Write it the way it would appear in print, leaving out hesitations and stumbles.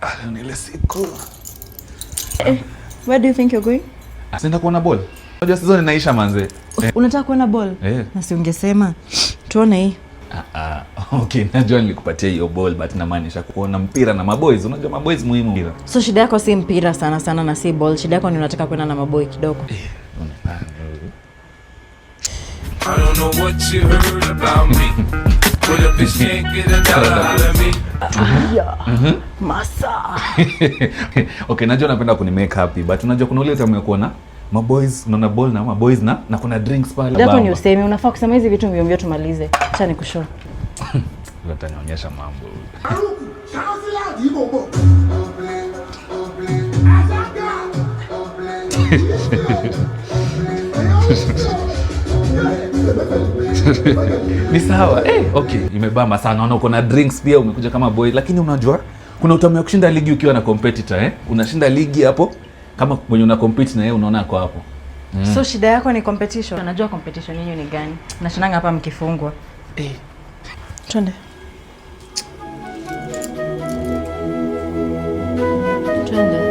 Ah, ni ile siku. Eh, where do you think you're going? Senda kuona ball. Unajua season inaisha manze. Unataka kuona ball? Eh. Na si ungesema tuone hii. Ah, ah, okay, najua nilikupatia hiyo ball but namaanisha kuona mpira na maboys. Unajua maboys muhimu. Mpira. So shida yako si mpira sana sana na si ball. Shida yako ni unataka kwenda na maboy kidogo. I don't know what you heard about me. But a bitch can't get a dollar out of me. Masa. Okay, najua napenda kuni make happy but unajua kuna ule time ya kuona maboys, unaona ball na maboys na kuna drinks pale. Shida yako ni Bamba. usemi, unafaa kusema hizi vitu mbio mbio tumalize. Acha nikushow. Utanionyesha mambo. Ni sawa. Okay, imebamba sana. Naona uko na drinks pia, umekuja kama boy, lakini unajua kuna utamu ya kushinda ligi ukiwa na competitor eh? Unashinda ligi hapo kama mwenye una compete na yeye unaona ako hapo. So shida yako ni competition. Najua competition yenu ni gani. Nashinanga hapa mkifungwa. Eh. Twende. Twende.